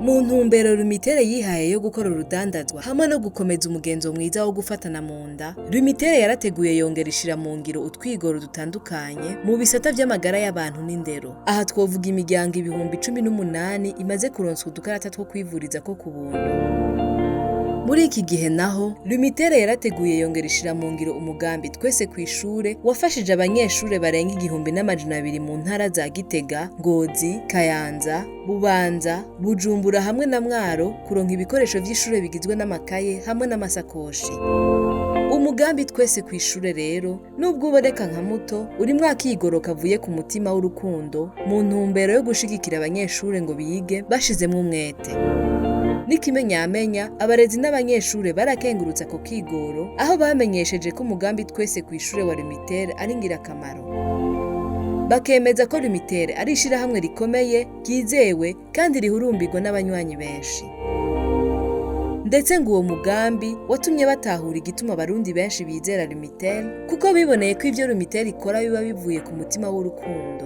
Mu ntumbero Lumitel yihaye yo gukora urudandazwa hamwe no gukomeza umugenzo mwiza wo gufatana mu nda, Lumitel yarateguye yongera ishira mu ngiro utwigoro dutandukanye mu bisata vy'amagara y'abantu n'indero. Aha twovuga imiryango 18,000 imaze kuronswa udukarata two kwivurizako ku buntu. Muri iki gihe naho, Lumitel yarateguye yongera ishira mu ngiro umugambi Twese kw'ishure wafashije abanyeshure barenga 1200 mu ntara za Gitega, Ngozi, Kayanza, Bubanza, Bujumbura hamwe na Mwaro kuronka ibikoresho vy'ishure bigizwe n'amakaye hamwe n'amasakoshi. Umugambi Twese kw'ishure rero, nubwo uboneka nka muto, urimwo akigoro kavuye ku mutima w'urukundo mu ntumbero yo gushigikira abanyeshure ngo bige bashizemwo umwete. N'ikimenyamenya, abarezi n'abanyeshure barakengurutse ako kigoro, aho bamenyesheje ko umugambi Twese kw'ishure wa Lumitel ari ngirakamaro. Bakemeza ko Lumitel ari ishirahamwe rikomeye, ryizewe kandi rihurumbirwa n'abanywanyi benshi. Ndetse ngo uwo mugambi watumye batahura igituma abarundi benshi bizera Lumitel, kuko biboneye ko ivyo Lumitel ikora biba bivuye ku mutima w'urukundo.